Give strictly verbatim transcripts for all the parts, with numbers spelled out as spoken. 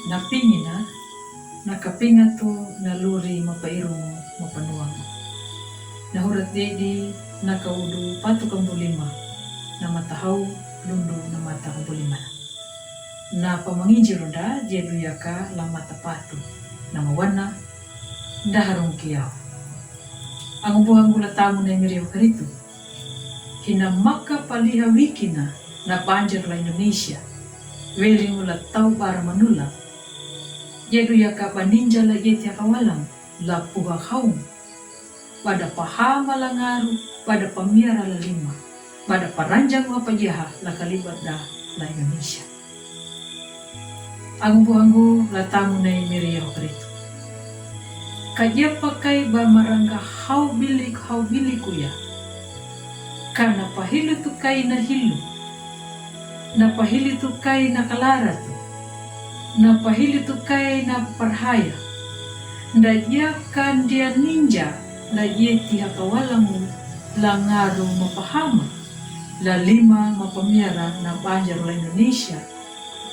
Na pingina, na kapinga tu na luri mapairungu mapanuangu. Na hurat dedi na kaudu patu kambulima, na matahau lundu na mata kambulima. Na pamanginjiru da jedu yaka la mata patu, na mawana, da harung kiau. Angu buhangu la tamu na imiri okaritu. Hina maka paliha wikina na banjar la Indonesia. Weli ngula tau bara manula. Jedu yaka baninja la yeti akawalang la puha haung. Bada pahama la ngaru, bada pamiara la lima, bada paranjang wa pajaha la kalibat da la Indonesia. Angu buhangu la tamu na imiri okaritu. Kajia pakai ba marangga hau bilik hau biliku ya. Kana pahilu tu kai na hilu. Na pahili tu kai na kalara tu. Na pahili tu kai na parhaya. Nda ia kandia ninja, nda ia tiha kawalangu, la ngaru mapahama, la lima mapamiara na banjar la Indonesia,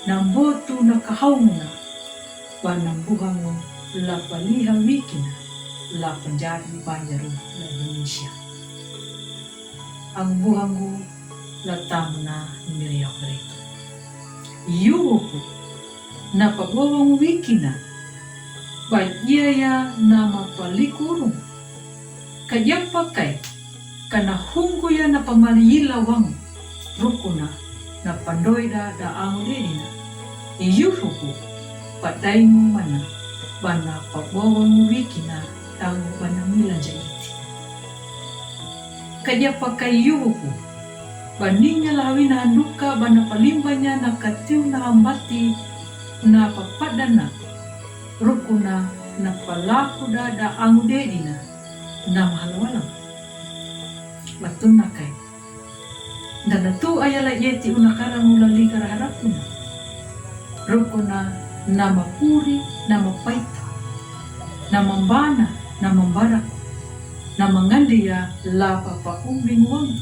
na mbotu na kahaungna, ba na buhangu la paliha wikina, la panjari banjar la Indonesia. Angu buhangu la tamu na imiri okaritu. Yuhupu na pagowangu wikina, ba ia ya na mapalikurung. Kajia pakai, kana hungu ya na pamali ila wangu, rukuna, na pandoida da angu dedina. Yuhupu, padaingu mana, bana pagowangu wikina, tangu bana milanja iti. Kajia pakai yuhupu, baninya la hawina handuka bana palimbanya na katiu na hambati na papadana, rukuna na palaku da da angu dedina, na mahalawalang. Batuna kai. Dana tu ayala yeti una karangu la liga raharapuna. Rukuna na mapuri, na mapaita. Na mambana, na mambaraku. Na mangandia la papa umbing wang.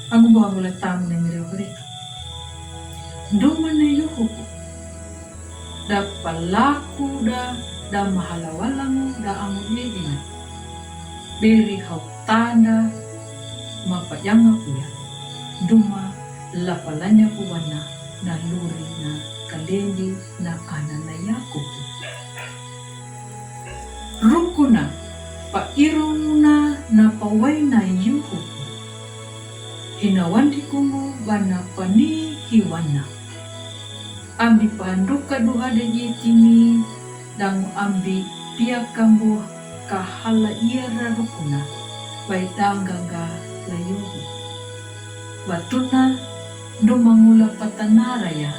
Angu buhangu la tamu na imiri okaritu. Nduma na yuhupu. Da palaku da, da mahalawalangu da angu dedina. Beri hau tanda mapajanga kuya. Nduma la palanya kuwana na luri na kalendi na ana na Yakubu. Rukuna, pairungna na pawaina yuhupu. Hina wandi kungu bana pani hiwana. Ambi panduka duha de yetimi, dangu ambi pia kambu kahala iara rukuna, bai danganga la yuhu. Batuna, nduma ngula patanara ya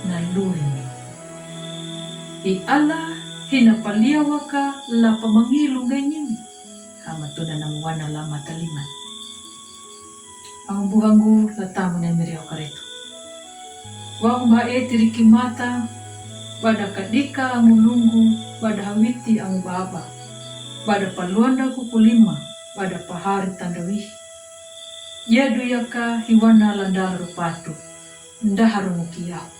na lurini. I Allah hina paliawaka la pamangilu nganyini. Hamatuna na muwana la mataliman. Angu buhangu la tamu na imiri okaritu. Wa umba e tiriki mata, bada kadika angu lungu, bada hawiti angu baba, bada paluanda kukulima, bada pahari tandawihi. Yadu yaka hiwana landa rupatu, nda harungu kiyahu.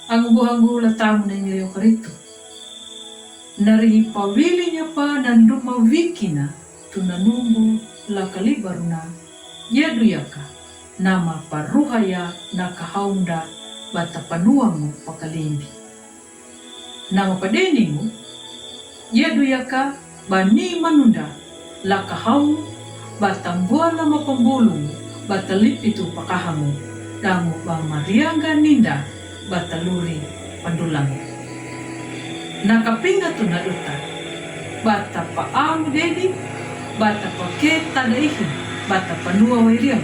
Angu buhangu la tamu na imiri okaritu. Narihi pawili nyapa na nduma wikina, tu na numbu la kalibaruna, yadu yaka, nama paruhaya na kahaunda bata panuangu pakalimbi. Nama padeningu, yadu yaka bani manunda, la kahau, bata mbuala mapambulu, bata lipitu pakahamu, dangu ba marianga ninda, bata luri pandulangu. Na kapinga tu na duta, bata paamu dedi, bata paketa daihi, bata panua wairiang.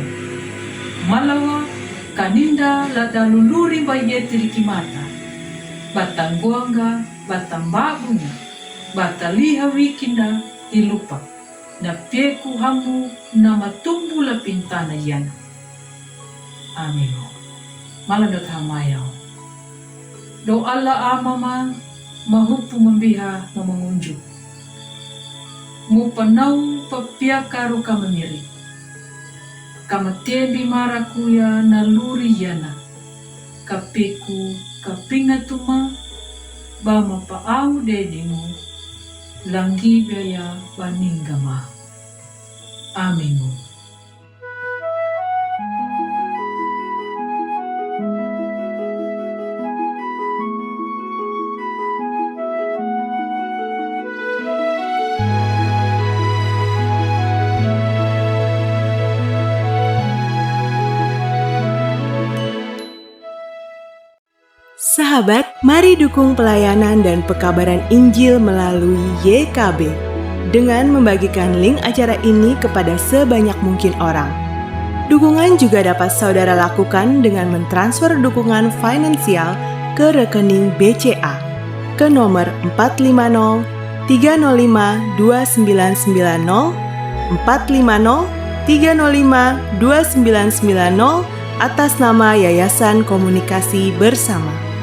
Malawa, kaninda la daluluri ba yetiri kimata, bata nguanga, bata mbabunga, bata liha wikinda hilupa, na pieku hamu na matumbu la pintana yana. Aminu. Malando tamayao. Do Allah amama mahupu mambiha mamangunju. Mupanau papiaka ruka mamiri. Ka matebimara kuya na luri yana, ka peku, ka pinga tuma, ba mapa au dedingu, langgi baya ba ninggama. Amingu. Sahabat, mari dukung pelayanan dan pekabaran Injil melalui Y K B dengan membagikan link acara ini kepada sebanyak mungkin orang. Dukungan juga dapat saudara lakukan dengan mentransfer dukungan finansial ke rekening B C A ke nomor empat lima nol tiga nol lima dua sembilan sembilan nol, empat lima nol tiga nol lima dua sembilan sembilan nol, atas nama Yayasan Komunikasi Bersama.